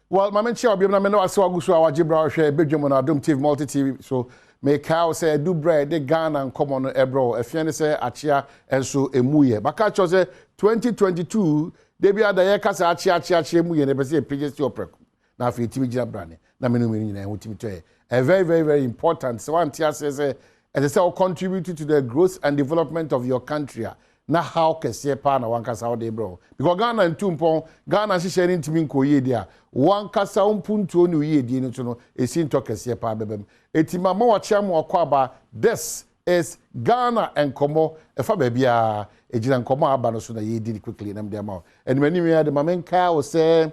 Well, maame nkyia obiam na me no ase wagu so a wagye bra hwɛ bedwam na Adom TV Multi TV so. Mekae wo sɛ ɛdu berɛ a yɛde Ghana nkɔmmɔ no ɛbrɛ wo. Ɛfeɛ ne sɛ akyea nso ɛmu yɛ. Maka akyerɛ wo sɛ 2022 da biara da yɛka sɛ akyea akyea akyea mu yɛ no yɛpɛ sɛ yɛpagya si ɔprɛko na afei yɛtumi gyina brane na mene mmienu nyinaa ɛho tumi tɔ yɛ. Ɛyɛ very very very important sɛ woante aseɛ sɛ ɛsɛ sɛ wo contribute to the growth and development of your country a na haw kɛseɛ paa na wankasa wode rebrɛ wo because Ghana ntu mpɔn, Ghana nhyehyɛɛ no ntumi nkɔ yie deɛ a, wankasa wo mpuntuo ne wo yiedie no nso no ɛsi ntɔ kɛseɛ paa bɛba mu. Enti mama wakyea mo akwaaba, this is Ghana nkɔmmɔ, ɛfa baabiara, ɛgyina nkɔmmɔ a aba no so na yɛredi no quickly na mede ama wo. Anim anim yi ara de ma menkae wo sɛ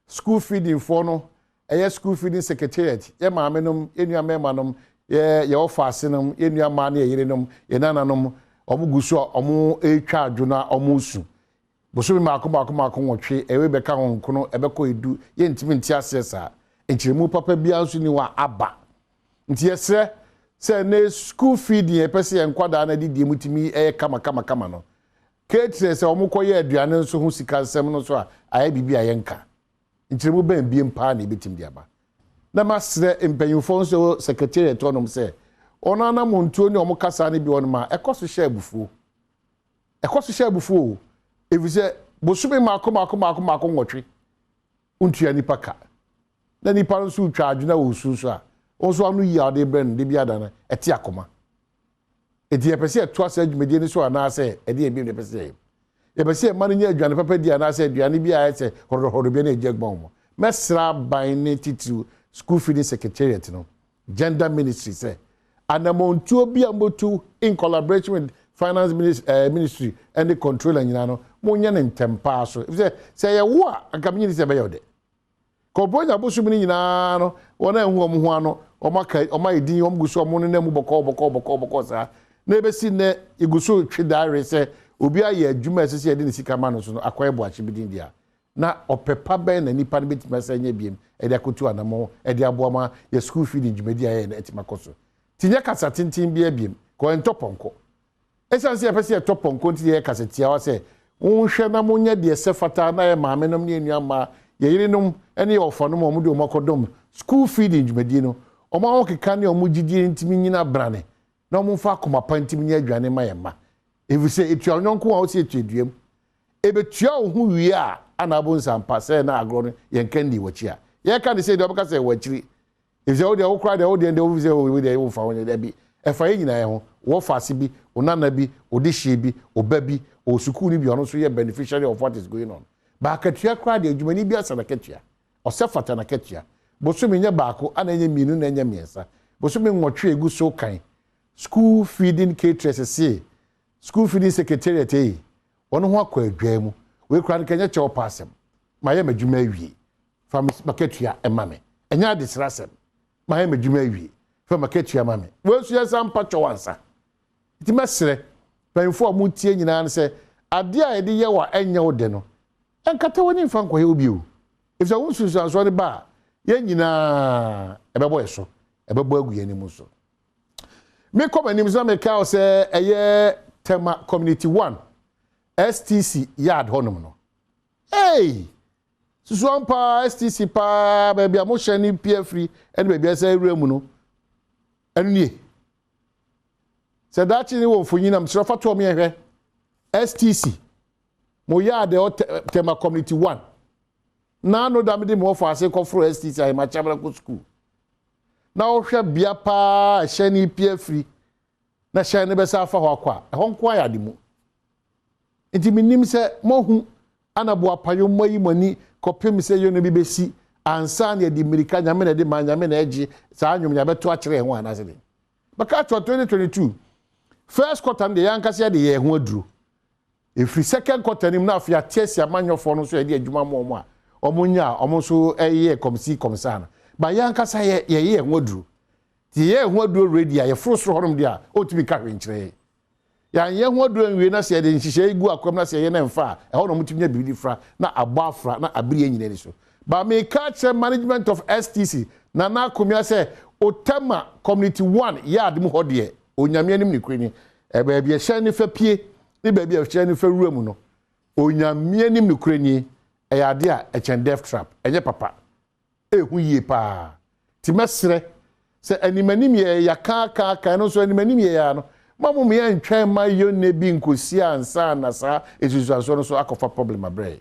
school feeding foɔ no Ɛyɛ School Feeding Secretariat, yɛn maamenom, yɛn nua mmarimanom, yɛ yɛn ɔfaasenom, yɛn nua mmaa ne yɛn yerenom, yɛn nananom, wɔn gu so a wɔretwa adwo na wɔresu. Bosome mmaako mmaako mmaako nwɔtwe, ɛwei bɛka ho nkono, ɛbɛkɔ edu, yɛntumi nte aseɛ saa. Nkyerɛmu papa biara nso nni hɔ a aba. Nti yɛsrɛ sɛ nnɛ school feeding a yɛpɛ sɛ yɛn nkwadaa no adidie mu tumi yɛ kama kama kama no, caterers a wɔkɔyɛ aduane nso ho sika nsɛm no nso a ayɛ biribi a yɛnka. Nkyerɛmu bɛn biom paa na yɛbɛtumi de aba? Na masrɛ mpanyimfoɔ nso ɛwɔ secretariat hɔnom sɛ wɔn anamontuo ne wɔn kasa no bi wɔ hɔnom a ɛkɔ so hyɛ abufuo. Ɛkɔ so hyɛ abufuo o, ɛfiri sɛ bosome mmaako mmaako mmaako mmaako nwɔtwe wontua nipa ka na nipa no nso retwa adwene a ɔresu nso a, wo nso ano yie a wode rebrɛ no da biara da no ɛte akoma. Enti yɛpɛ sɛ yɛtoa saa dwumadie no so anaasɛ ɛdeɛn bio na yɛpɛ sɛ yɛyɛ? Yɛpɛ sɛ yɛma no nya aduane papa di anaasɛ aduane bi a ayɛ sɛ hɔrɔhɔrɔ bi na yɛgye agu ma wɔn? Mɛsrɛ aban ne titiriw School Feeding Secretariat no, Gender Ministry sɛ anammɔntuo bi a mobɛtu in collaboration with Finance Ministry ne Controller nyinaa no, monyɛ no ntɛm pa ara so. Efisɛ sɛ ɛyɛ wo a, anka mennye nni sɛ ɛbɛyɛ wo dɛ. Kɔbɔnya bosom no nyinaa no, wɔn anhu wɔn ho ano, wɔn aka, wɔn ayɛ din, wɔn gu so, wɔn nenam mu bɔkɔɔ bɔkɔɔ bɔkɔɔ bɔkɔɔ saa. Na ebesi nnɛ, yegu so retwe diary sɛ obi ayɛ adwuma a ɛsɛ sɛ yɛde ne sika ma no so no akɔyɛ boakye bi din de a, na ɔpɛ pa bɛn na nipa no betumi asan anya bio de akotu anammɔn de aboa ma yɛn sukuu feeding dwumadi a yɛyɛ no atumi akɔ so. Nti nyɛ kasa tenten biara bio, kɔ yɛntɔ pɔnkɔ. Esiane sɛ yɛpɛ sɛ yɛtɔ pɔnkɔ nti na yɛyɛ kasa tiawa sɛ, Monhwɛ na monyɛ deɛ ɛsɛ fata na yɛn maamenom ne yɛn nua mmaa, yɛn yerenom ne yɛn wɔfanom a wɔde wɔn akɔdɔm school feeding dwumadie no, wɔn ahokeka ne wɔn gyidie ntumi nnyina brane na wɔmfa akoma pa ntumi nyɛ aduane mma yɛn mma. Ɛfiri sɛ ɛtua wo yɔnko a wose ɛtua duam. Ɛbɛtua wo ho wie a ana abɔ nsampa sɛ na agorɔ no yɛnka nnii w'akyi a. Yɛreka no sei deɛ wobɛka sɛ ɛwɔ akyiri. Efisɛ wo deɛ, wo koraa deɛ, wo deɛ deɛ wofi sɛ wo deɛ womfa ho nyɛ dabi. Ɛfa yɛn nyinaa ho. Wo wɔfaase bi, wo nana bi, wo dehyeɛ bi, wo ba bi, ɔwɔ sukuuni bi a ɔno nso yɛ beneficiary of what is going on. But akatua koraa deɛ, adwumani bi asɛ n'akatua. Ɔsɛ fata n'akatua. Bosome nyɛ baako, ana ɛnyɛ mmienu na ɛnyɛ mmiɛnsa. Bosome nwɔtwe a ɛgu so kan. School feeding caterers se, school feeding secretariat ei, wɔn ho akɔ adwaa mu. Wei koraa no nka ɛnyɛ kyɛw pa asɛm. Mayɛ m'adwuma awie. Fa m'akatua ma me. Ɛnyɛ adesrɛ asɛm. Mayɛ m'adwuma awie. Fa m'akatua ma me. Wei nso yɛnsan mpa kyɛw ansa. Nti mɛsrɛ mpanyimfoɔ a wɔtie nyinaa no sɛ, adeɛ a yɛde yɛ wo a ɛnyɛ wo dɛ no, nkata w'ani mfa nkɔyɛ wo bio. Efisɛ wo nsunsuansoɔ no ba a, yɛn nyinaa ɛbɛbɔ yɛn so, ɛbɛbɔ agu yɛn anim nso. Mekɔ m'anim nso na mekae wo sɛ ɛyɛ Tema Community 1 STC yard hɔnom no. Hey! Susuan paa, STC paa, baabi a mohyɛn no pie afiri ne baabi a ɛsɛ awura mu no, ɛno nie. Sɛ daakye ne wɔ mfonyin a mesrɛ fa toɔ me yɛhwɛ. STC, mo yard ɛwɔ Tema Community 1. Na ano da mede me wɔfa ase kɔforo STC Ahemakyamena kɔ sukuu. Na wohwɛ bea paa ɛhyɛn no pie afiri na hyɛn no bɛsa afa hɔ akɔ a, ɛhɔ nko ayɛ ade mu. Enti minnim sɛ moahu ana boapayo moayi mo ani kɔpem sɛ yɔnɔ bi bɛsi ansa na yɛde mmirika Nyame na ɛde ma Nyame na ɛgye saa nnwom no yɛabɛto akyerɛ yɛn ho anaasɛ dɛn? Bɛka akyerɛ 2022 first quarter no deɛ yɛn ankasa yɛde yɛn ho aduro. Ɛfiri second quarter no mu na afei ate asi amanyɔfoɔ no nso yɛde adwuma ma wɔn a wɔn nya a wɔn nso ɛyɛ kɔmsi kɔmsaa no. Ba yɛn ankasa yɛ yɛyɛ yɛn ho aduro. Nti yɛyɛ yɛn ho aduro ready a yɛforo soro hɔnom deɛ a ɔntumi nka hwee nkyerɛ yɛn. Yɛanyɛ ho aduru anwie na sɛ yɛde nhyehyɛe yi gu akwam na sɛ yɛyɛ na ɛmfa a, ɛhɔ na wɔtumi nya biribi de fra na abɔ afra na abere yɛn nyinaa ani so. But meka akyerɛ management of STC, Nana Akomea sɛ Otama Community One yard mu hɔ deɛ, Onyame anim nokorɛ ni, baabi a ɛhyɛn no fa pue ne baabi a ɛhyɛn no fa wura mu no, Onyame anim nokorɛ nie, ɛyɛ adeɛ a ɛkyɛn death trap, ɛnyɛ papa. Ɛhu yie paa. Nti mɛsrɛ sɛ animanim yɛ yɛakaakaaka ɛno nso animanim yɛ ya no, ma mo yɛ ntwɛn ma yɛnne bi nkɔsi ansa na saa nsusuansoɔ no so akɔfa problem abrɛ.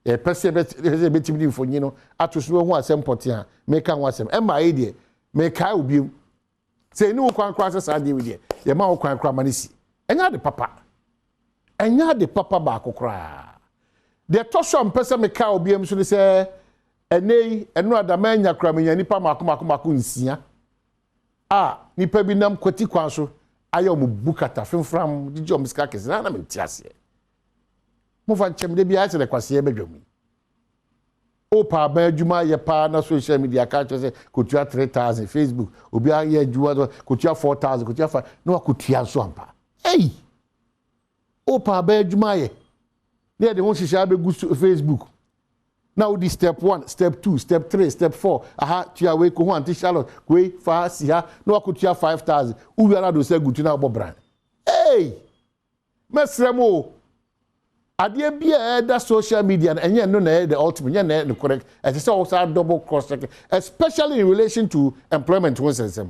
Yɛpɛ sɛ yɛbɛtumi de mfonyin no ato so wahu asɛm pɔte a meka ho asɛm. Ɛma yi deɛ, mekae wo biom sɛ ɛni wo kwan koraa sɛ saa deɛ wei deɛ, yɛma wo kwan koraa ma no si. Ɛnyɛ ade papa, ɛnyɛ ade papa baako koraa. Deɛ ɛtɔ so a mpɛ sɛ meka wo biom so ne sɛ ɛnɛ yi ɛno adama anya koraa, menya nipa mako mako mako 6 a nipa bi nam kwati kwan so ayɛ ɔmo bu kata fimfram gyegye ɔmo sika kɛse na mente aseɛ. Mofa nkyɛm de bi ayɛ sɛ kwaseɛ bɛdwa mu yi. Wopa aban adwuma yɛ paa na social media ka kyerɛ sɛ kotua 3,000, Facebook obi ayɛ adwuma kotua 4,000, kotua 5 na wakotua nso ampa. Ei, wopa aban adwuma yɛ na yɛde ho hyehyɛ abɛgu Facebook na wodi step 1, step 2, step 3, step 4, aha tua wei, ko ho Auntie Charlotte wei fa si ha na wakotua 5,000. Wowia no ado sɛ agutu na wobɔ bran. Ei, mɛsrɛ mo o, adeɛ bi a ɛda social media no, ɛnyɛ no na ɛyɛ the ultimate, nyɛ na ɛyɛ the correct. Ɛsɛ sɛ ɔsa double cross check, especially in relation to employment ho nsɛnsɛm.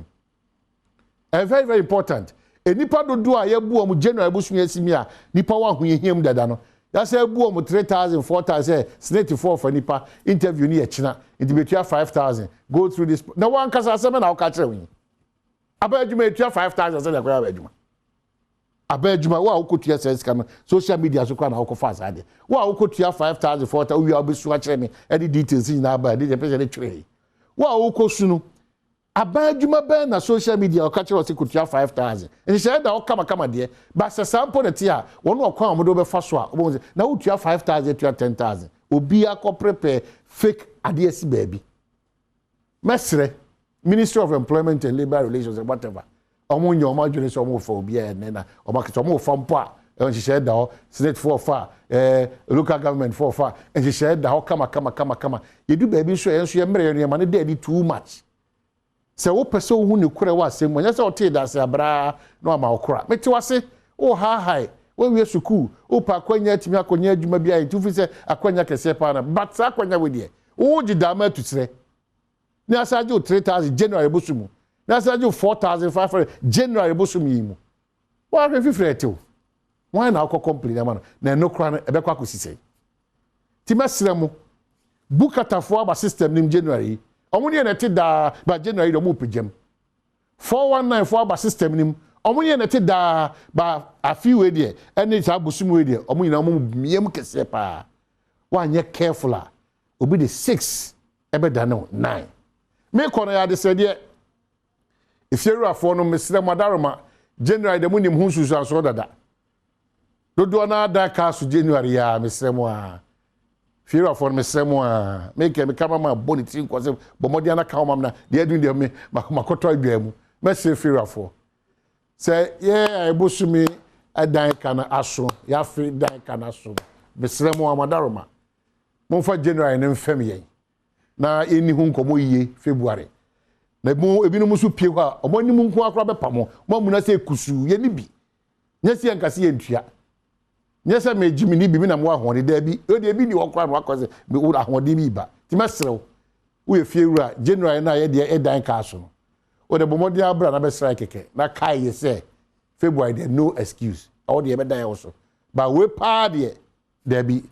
Ɛyɛ very very important. Nipa dodoɔ a yɛbu wɔn January bosomi esi mi a nipa wɔ ahoyehia mu dada no, yasɛ ebu wɔn 3,000, 4,000 sɛ SSNIT foɔ fa nipa interview ni yɛ kyina nti betua 5,000, go through this na wɔn ankasa asɛm na ɔka kyerɛ wɔn yi. Aba adwuma etua 5,000 sɛ ɛkɔyɛ aba adwuma, aba adwuma. Wo a wokɔtua sɛ sika no social media so koraa na wokɔfa saa deɛ, wo a wokɔtua 5,000, 4,000, wowie a wobɛsu akyerɛ me ɛde details nyinaa ba ɛde deɛ pɛ sɛ de twerɛ yi. Wo a wokɔsu no, aban adwuma bɛn na social media ɔka kyerɛ ɔsɛ kɔtua 5,000? Nhyehyɛeɛ da hɔ kamakama deɛ ba sɛ saa mpo na te a wɔn ɔkwan a wɔde wobɛfa so a wɔbɛhu sɛ na wotua 5,000, tua 10,000, obi akɔ prepare fake adeɛ si baabi. Mɛsrɛ Ministry of Employment and Labour Relations and whatever, ɔmo nyɛ ɔmo adwene sɛ ɔmo fa obi a ɛnɛ na ɔmo akita ɔmo fa mpo a nhyehyɛeɛ da hɔ. SSNIT foɔ fa, local government foɔ fa, nhyehyɛeɛ da hɔ kama kama kama kama. Yɛdu baabi nso a yɛn nso yɛ mmerɛ yɛn nneɛma no da adi too much. Sɛ wopɛ sɛ wohu ne korɛ wɔ asɛm mu, ɛnyɛ sɛ ɔtee dase abraa na wama wo kora. Mete wase wo haahae, woawie sukuu, wopɛ akwanya atumi akɔnya adwuma bi ayɛ nti wofi sɛ akwanya kɛseɛ paa na but saa akwanya wo deɛ wogye daama atuserɛ ne asa agye wo 3,000 January boso mu na asa agye wo 4,500 January bosom yi mu. Woahwɛ fifiri ɛtew wɔn na akɔ complain ama no na ɛno kora no ɛbɛkɔ akɔsi sɛn? Nti mɛsrɛ mo, bukatafoɔ aba system nim January yi, ɔmo ne yɛ na ɛte daa ba January yi deɛ ɔmo pagya 419 foɔ aba system nim, ɔmo ne yɛ na ɛte daa ba afi wei deɛ ɛne saa bosom wei deɛ ɔmo nyinaa ɔmo miam kɛseɛ paa. Wanyɛ careful a, obi de 6 ɛbɛda no 9. Mekɔ no yɛ adesrɛdeɛ efiewurafoɔ no, mesrɛ mo adaroma, January deɛ mo nim ho nsusuansoɔ dada dodoɔ naa da kaa so January yɛ a, mesrɛ mo a, fiewurafoɔ no, mesrɛ mo a, mekɛ meka ma ma bɔ ne tiri nkɔ sɛ bɔ mmɔden ana ka wo mam na deɛ adu deɛ me makɔtɔ adwa mu. Mɛsrɛ fiewurafoɔ sɛ yɛ a ɛbosome ɛdan ka no aso, yɛafe dan ka no aso, mesrɛ mo amadaroma, momfa January no mfɛm yɛn na yɛnni ho nkɔmmɔ yie February. Na mo ebinom nso pie hɔ a ɔmo anim nko akora bɛpa mo mo amuna sɛ kusuu. Yɛni bi nyɛ sɛ yɛnka sɛ yɛntua, nyɛ sɛ megye me ni bi mi na mo ahoɔden daabi ɛdi ebi ni hɔ koraa na wakɔ sɛ me wo ahoɔden bi ba. Nti mɛsrɛ wo, woyɛ fie wura, January no a yɛdeɛ ɛdan kaa so no, wode bɔ mmɔden abra na bɛsra kɛkɛ na kae yɛ sɛ February deɛ, no excuse. Ɛwɔ deɛ ɛbɛdan ɛwɔ so ba wei paa deɛ daabi,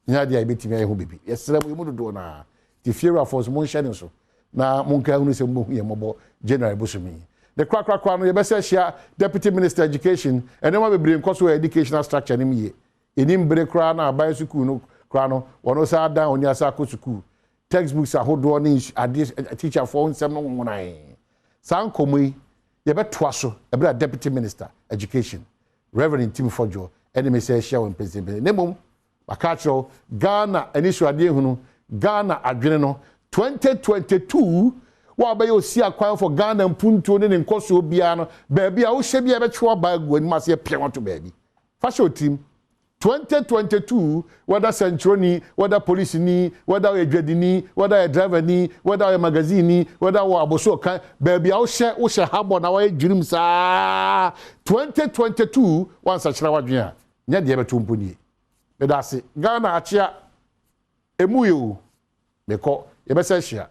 nyɛ adeɛ a yɛbɛtumi ayɛ ho bibi. Yɛsrɛ mo, yɛ mu dodoɔ naa nti fie wurafoɔ nso monhyɛ ne so na monka hunu sɛ mobɛhu yɛn mmɔbɔ January bosom yi de korakorakora no. Yɛbɛsɛ ahyia Deputy Minister Education. Nneɛma bebree nkɔ so wɔ educational structure no mu yie. Ɛnim bere koraa na aban sukuu no koraa no wɔn sa adan oni asa akɔ sukuu, textbooks ahodoɔ ne adeɛ, teacherfoɔ nsɛm no nwonan. Saa nkɔmmɔ yi yɛbɛtoa so ɛberɛ a Deputy Minister Education, Reverend Ntim Fordjour, ɛne me sɛ ahyia wɔ mpɛnsɛmpɛnsɛ. Na mmom maka akyerɛ wo, Ghana ani so adeɛ hunu, Ghana adwene no 2022 wo a bɛyɛ osi akwan for Ghana mpuntuo ne ne nkɔsoɔ biara no, baabi a wohyɛ bi a ɛbɛtwe waba agu anim ase apia wato baabi fa hyɛ otirim. 2022, whether sɛnkyerɛni, whether policeni, whether ɔyɛ dwadini, whether ɔyɛ driverni, whether ɔyɛ magazineni, whether wɔ aboso kan baabi a wohyɛ wohyɛ habɔ na wɔyɛ dwirim saa, 2022 wansakyerɛ wadwene a nyɛ deɛ ɛbɛto mpo nie. Meda ase. Ghana akyea emu yɛ o, mekɔ, yɛbɛsɛ ahyia.